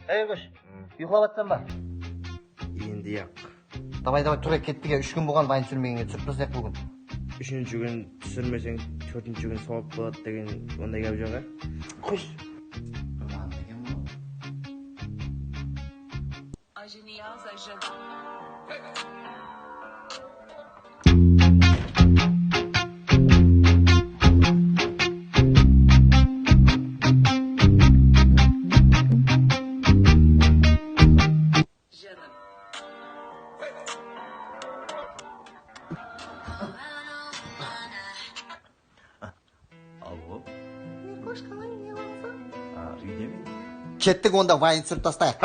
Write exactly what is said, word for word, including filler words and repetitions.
Ey, Ergosh, uyqılap atsań ba? Endi yaq. Davay, davay, tur, kettik ya, úsh kún bolǵan vayn túsirmegenge, túsirip taslayıq búgin. Úshinshi kún túsirmeseń, tórtinshi kún sawap boladı degen onday gáp joq, á? Qoysh. Allo. Erkosh, qalay, ne qılasań? A, úydemen. Kettik onda, vayn túsirip taslayıq.